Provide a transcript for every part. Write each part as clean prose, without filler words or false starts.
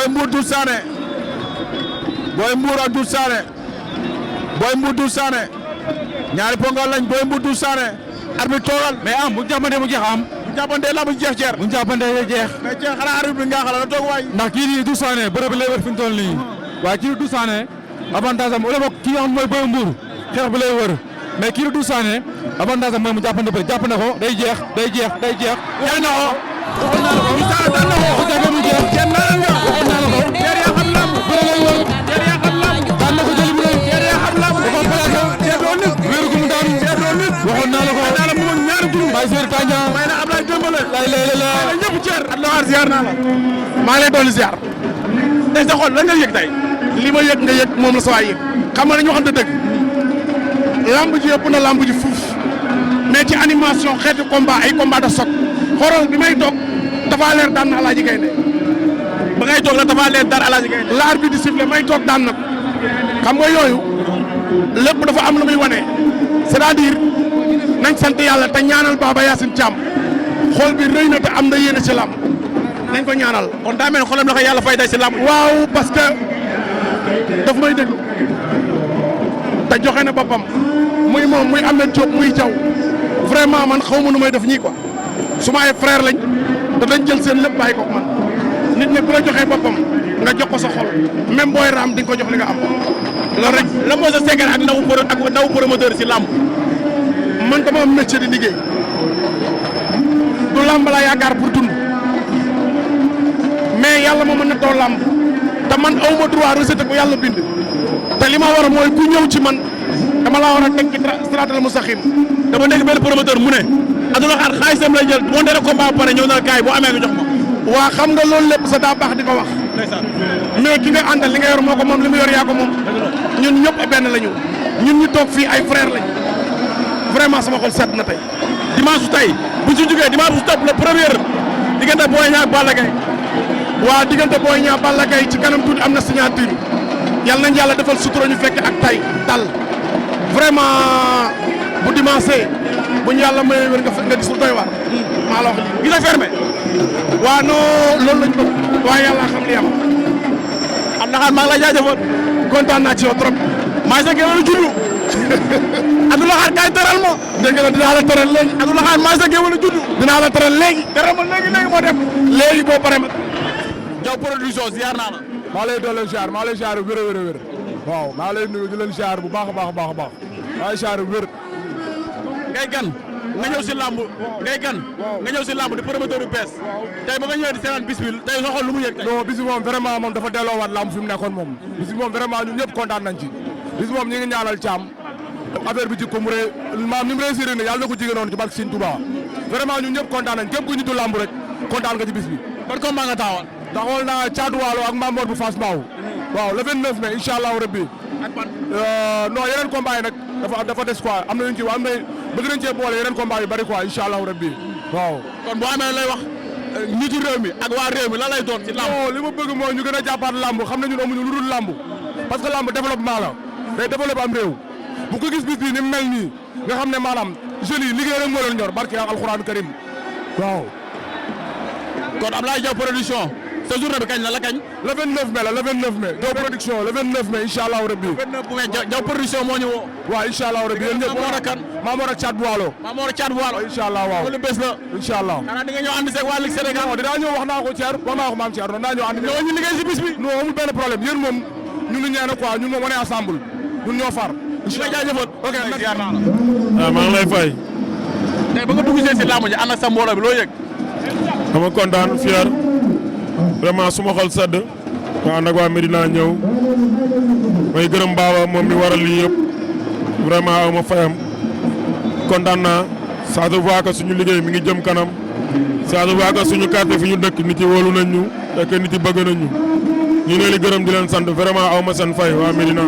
Boy Mbour Doudou Sané Boy Mbour ak Doudou Sané Boy Mbour Doudou Sané ñaari pongal lañ Boy Mbour Doudou Sané arbitre toogal mais am bu jàppante mu jeex am bu jàppante la bu jeex ceer bu jàppante jeex mais ceer xanaa arbitre bi nga xala la toog waay ndax kii di Doudou Sané bërëb bi lay wër fi mu toll nii waaye kii di Doudou Sané avantage am wala boog kii nga xam mooy Boy Mbour xeex bi lay wër mais kii di Doudou Sané avantage am mooy mu jàppante bëri jàpp na ko day jeex yaay na ko waxoon naa la ko Doudou Sané daan na ko jàppee mu jeex ceer naa la waxoon naa la ko ceer yaa xam lamb bëri lay wër ceer yaa xam lamb daan na ko jëli bu rëy ceer yaa xam lamb dafa plaqué ceer doo nit wéeru ko mu daanu ceer doo nit waxoon naa la ko naa la mu mag ñaari groupe Baye Seydou Tandian may na Ablaye Dembélé la ñëpp ceer at la ziar naa la maa ngi lay dolli ziar tey sa xol lan nga yëg tey li ma yëg nga yëg moom la sa waay yëg xam nga dañu waxante dëgg lamb ji yëpp na lamb ji fuuf mais ci animation xeeti combat ay combat de choc xoolal bi may toog dafa leer daan na Alaaji Gaynde ba ngay toog la dafa leer daan Alaaji Gaynde laar bi di sifflé may toog daan na ko xam nga yooyu lépp dafa am lu muy wane c'est-à-dire nañ sant yàlla te ñaanal Baba Yacine Thiam xool bi rëy na te am na yéene ci lamb nañ ko ñaanal. kon daa mel ne xolam la ko yàlla fay day ci lamb. waaw parce que daf may déglu te joxe na boppam muy moom muy Ameth Diop muy Diaw vraiment man xaw ma nu may def ñii quoi suma ay frère lañ te dañ jël seen lépp bàyyi ko man nit ñi bu la joxee boppam nga jox ko sa xol même booy raam di nga ko jox li nga am loolu rek. la moo sa secret ak ndaw promoteur ci lamb. man dama am métier di liggéey du lamb la yaakaar pour dund mais yàlla moo mën na too lamb te man awma droit recette ko yàlla bind te li ma war a mooy ku ñëw ci man dama laa war a teg ci siraatal mustaqiim. dama dégg benn promoteur mu ne aduna xaar xaalisam lay jël monté na combat ba pare ñëw na kaay boo amee nga jox ma. waa xam nga loolu lépp sa daa baax di ko wax. mais ki nga àndal li nga yor moo ko moom li mu yor yaa ko moom. ñun ñëpp benn lañu ñun ñu toog fii ay frère lañu vraiment sama xol sedd na tey. dimanche su tey bu ñu si jugee dimanche su topp le premier diggante Boy Niang ak Balla Gaye. waa diggante Boy Niang Balla Gaye ci kanam tuuti am na signature yàlla nañ yàlla defal sutura ñu fekk ak tay dal vraiment bu dimanche bu ñu yàlla may wér nga gis lu doy waar. maa la wax lii gis nga fermé. waa non loolu lañ bëgg. waaye yàlla xam li am. am na xaar maa ngi lay jaajëfal. kontaan naa ci yow trop. maa ngi sa géwélu juddu. Abdou Lahad kaay teral ma. dégg nga dinaa la teral léegi. Abdou Lahad maa ngi sa géwélu juddu. dinaa la teral léegi. teral ma léegi moo dem. léegi boo paree ma. Diaw production ziar naa la. maa lay doole ziar maa lay ziar wér a wér waaw maa lay nuyu di leen ziar bu baax a baax maa lay ziar wér. ngay gan. nga ñëw si lamb ngay gan. nga ñëw si lamb di promoteur bu bees. tey ba nga ñëwee di seetaan bis bi tey soo xool lu mu yëg tey. non bis bi moom vraiment moom dafa delloowaat lamb fi mu nekkoon moom. bis bi moom vraiment ñun ñëpp kontaan nañ ci. bis bi moom ñu ngi ñaanal Thiam affaire bi ci ko mu ree maam ni mu réussir ne yàlla na ko jigéenoon ci barke Sëñ Touba vraiment ñun ñëpp kontaan nañ képp ku ñu du lamb rek kontaan nga ci bis bi. ban combat nga taawal. taxawal naa Thiatou Walo ak Mamor bu Fass Mbao waaw le 29 mai incha allahu rabbi. ak ban. non yeneen combat yi nag dafa des quoi am na ñu ci am na bëgg nañ cee boole yeneen combat yu bari quoi incha allahu rabbi waaw. kon boo amee lay wax nitu réew mi ak waa réew mi lan lay doon ci lamb. non li ma bëgg mooy ñu gën a jàppaat lamb xam ne ñun amuñu lu dul lamb parce que lamb développement la day développé am réew bu ko gis bis bii ni mu mel nii nga xam ne maanaam jeunes yi liggéey rek moo leen ñor barke ak alxuraan karim waaw. kon Ablaye Diaw production sa journée bi kañ la kañ. le 29 mai la le 29 mai. Diaw production le 29 mai incha allahu rabbi. le 29 mai Diaw production moo ñu woo. waaw incha allahu rabbi yéen ñëpp Mamor ak kan. Mamor ak Thiat Boalo. Mamor ak Thiat Boalo. incha allah waaw loolu bés la. incha allah. xanaa di nga ñëw ànd seeg waa Ligue Sénégal. non dinaa ñëw wax naa ko Thier wax naa ko maam Thier dinaa ñëw ànd. ñoo ñu liggéey si bis bi. non amul benn problème yéen moom ñun ñu ñeene quoi ñun moom on est ensemble ñun ñoo far. incha allah jaajëfal. ok merci. waaw maa ngi lay fay. tey ba nga dugg see si làmb ji ànd ak sa mbooloo bi loo yëg. dama kontaan fier vraiment suma xol sedd ma ànd ak waa Medina ñëw may gërëm Baba moom mi waral lii yëpp vraiment aw ma fayam kontaan naa ça se voit que suñu liggéey mi ngi jëm kanam ça se voit que suñu quartier fi ñu dëkk nit yi wóolu nañ ñu et que nit yi bëgg nañ ñu ñu leen di gërëm di leen sant vraiment aw ma seen fay waa Medina.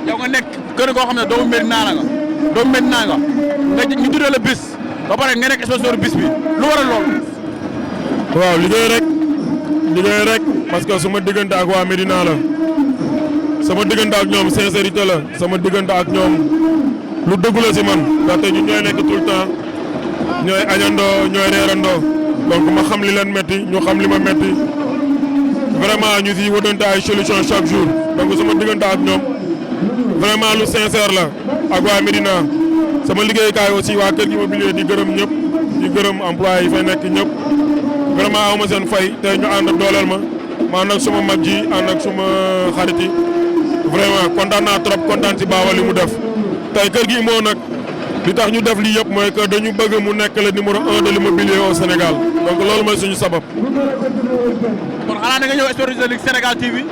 yow nga nekk kër goo xam ne doomu Medina la nga doomu Medina nga ñu tuddee la bis ba pare nga nekk sponsor bis bi lu waral loolu. waaw liggéey rek parce que suma diggante ak waa Medina la sama diggante ak ñoom sincérité la sama diggante ak ñoom lu dëggu la si man ndaxte ñu ñooy nekk tout le temps ñooy añandoo ñooy reerandoo donc ma xam li leen metti ñu xam li ma metti vraiment ñu si wëdante ay solution chaque jour donc sama diggante ak ñoom vraiment lu sincère la ak waa Médina sama liggéeykaay aussi waa Kër Immobilier di gërëm ñëpp di gërëm employé yi fay nekk ñëpp vraiment aw ma seen fay te ñu ànd dooleel ma ànd ak suma mag ji ànd ak suma xarit yi vraiment kontaan naa trop kontaan si Baba li mu def tey Kër gi moo nag li tax ñu def lii yëpp mooy que dañu bëgg mu nekk le numéro 1 de l'immobilier au Sénégal donc loolu mooy suñu sabab. kon xanaa da nga ñëw Sport League Sénégal TV.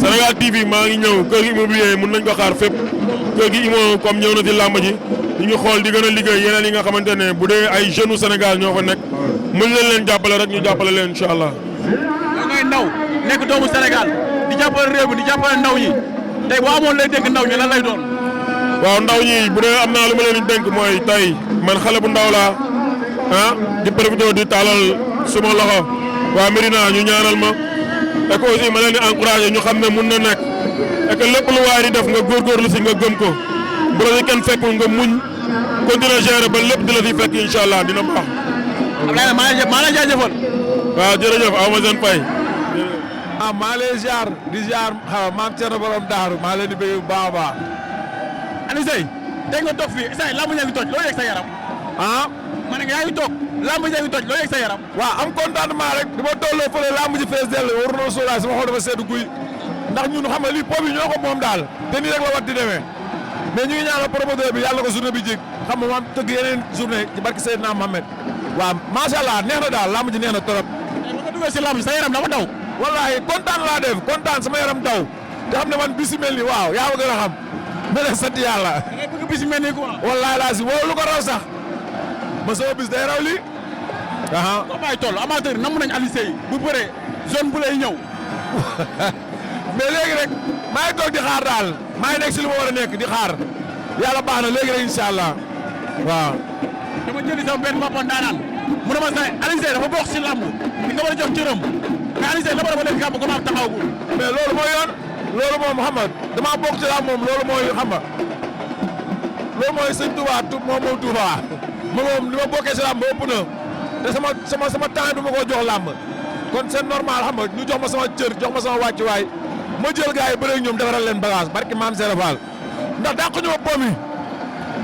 Sénégal TV maa ngi ñëw Kër gi immobilier mun nañ ko xaar fépp Kër gi immo comme ñëw na ci làmb ji ñu ngi xool di gën a liggéey yeneen yi nga xamante ne bu dee ay jeunes u Sénégal ñoo fa nekk mën leen jàppale rek ñu jàppale leen incha allah. da ngay ndaw nekk doomu Sénégal di jàppale réew mi di jàppale ndaw ñi tey boo amoon lay dénk ndaw ñi lan lay doon. waaw ndaw ñi bu dee am naa lu ma leen di dénk mooy tey man xale bu ndaw laa di profité di taalal suma loxo waa Médina ñu ñaanal ma et que aussi ma leen di encouragé ñu xam ne mun na nekk et que lépp lu waay di def nga góorgóorlu si nga gëm ko bu la si kenn fekkul nga muñ continuer gérer ba lépp di la fi fekk incha allah dina baax. Abdoulaye maa lay jaajëfal. waaw jërëjëf aw ma seen fay. maa lay ziar di ziar maam Thierno borom daaru maa leen di bëgg bu baax a baax. Alioune Seye tey nga toog fii say lamb yaa ngi toj loo yëg sa yaram. ma ne yaa ngi toog lamb yaa ngi toj loo yëg sa yaram. waaw am contentement rek bi ma tolloo fële lamb ji fees dell war na sóoraay sama xol dafa seddu guy ndax ñun xam nga lii po bi ñoo ko moom daal te nii rek la war di demee mais ñu ngi ñaanal promoteur bi yàlla ko journée bi jég xam nga maam tëgg yeneen journée ci barki Seydina Mohamed waaw macha allah neex na daal lamb ji neex na trop. ba nga duggee si lamb ji sa yaram dafa daw. wallaahi kontaan laa def kontaan sama yaram daw te xam ne man bis mel ni waaw yaa ma gën a xam mais nag sant yàlla. da ngay bëgg bis mel ni quoi. wallaahi laa si woo lu ko raw sax ma sama bis day raw lii. combat yi toll amateur yi namm nañ Alioune Seye bu bëree zone bu lay ñëw. mais léegi rek maa ngi toog di xaar daal maa ngi nekk si li ma war a nekk di xaar yàlla baax na léegi rek incha allah waaw. dama jëli sama benn papa ndaanaan mu ne ma say Alioune Seye dafa bokk si lamb di nga war a jox cëram mais Alioune Seye dafa nekk kàmb comme am taxawagul. mais loolu mooy yoon loolu moom xam nga damaa bokk ci lamb moom loolu mooy xam nga loolu mooy sëñ Touba moom Touba moom li ma bokkee si lamb ëpp na te sama temps du ma ko jox lamb kon c'est normal xam nga ñu jox ma sama cër jox ma sama wàccuwaay ma jël gars yi bëre ak ñoom defaral leen bagage barki maam Serap Fall ndax dàq ñu ma pomi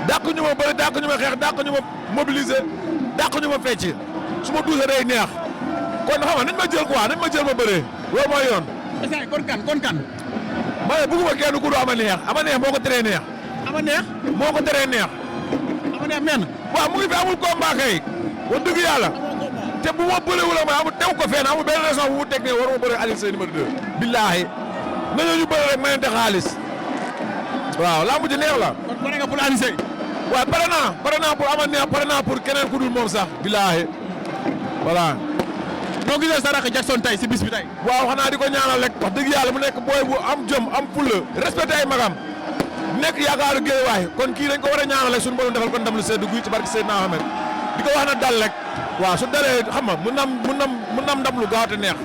dàq ñu ma bëri dàq ñu ma xeex dàq ñu ma mobiliser dàq ñu ma fecc su ma duusee day neex kon xam nga nañ ma jël quoi nañ ma jël ma bëree loolu mooy yoon. est-ce que kon kan. ma ne bëgguma kenn ku du ama neex moo ko teree neex. ama neex. moo ko teree neex. ama neex men. waaw mu ngi fi amul combat kay. wax dëgg yàlla. te bu ma bëree ak ma amul tew ko fenn amul benn raison bu mu teg ne waruma bëre Alioune Seye numéro 2. billaahi nañoo ñu bëre rek mayante xaalis. waaw lamb ji neex la. kon pare nga pour Alioune Seye. waaw pare naa pour ama neex pare naa pour keneen ku dul moom sax. billaahi voilà. noo gisee sa rakk Jackson tey si bis bi tey. waaw xanaa di ko ñaanal rek wax dëgg yàlla mu nekk booy bu am jom am fulla respecté ay magam nekk yaakaaru géewaay kon kii dañ ko war a ñaanal rek suñu borom defal ko ndam lu sedd guy ci barke Seydina Ahmed di ko wax na dal rek waaw su dalee xam nga mu nam ndam lu gaaw te neex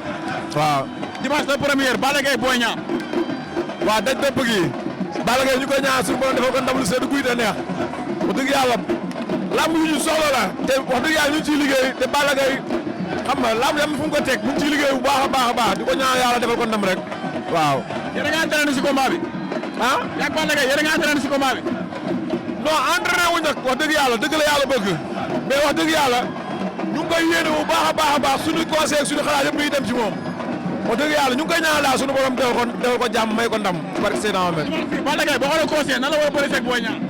waaw. dimanche la première Balla Gaye Boy Niang. waaw daj bépp gi Balla Gaye ñu koy ñaanal suñu borom defal ko ndam lu sedd guy te neex wax dëgg yàlla lamb yu ñu soxla la te wax dëgg yàlla ñu ciy liggéey te Balla Gaye xam nga lamb yam fu mu ko teg mu ngi ciy liggéey bu baax a baax di ko ñaan yàlla defal ko ndam rek waaw. yéen a ngi entraîné si combat bi. yaa ngi Balla Gaye yéen a ngi entraîné si combat bi. non entraîné wuñ nag wax dëgg yàlla dëgg la yàlla bëgg mais wax dëgg yàlla ñu ngi koy yéene bu baax a baax suñu conseil suñu xalaat yëpp muy dem ci moom wax dëgg yàlla ñu ngi koy ñaan daal suñu borom defal ko jàmm may ko ndam barke Seydina Ahmed. Balla Gaye boo xoolee conseil nan la war a bëri fekk Boy Niang.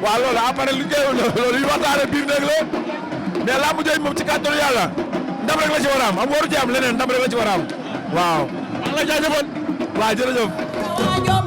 waaw loolu après lu jël loolu yu waxtaane biir néeg la mais lamb jooju moom ci kàttanu yàlla ndam rek la ci war a am waru ci am leneen ndam rek la ci war a am waaw. maa ngi lay jaajëfal. waaw jërëjëf.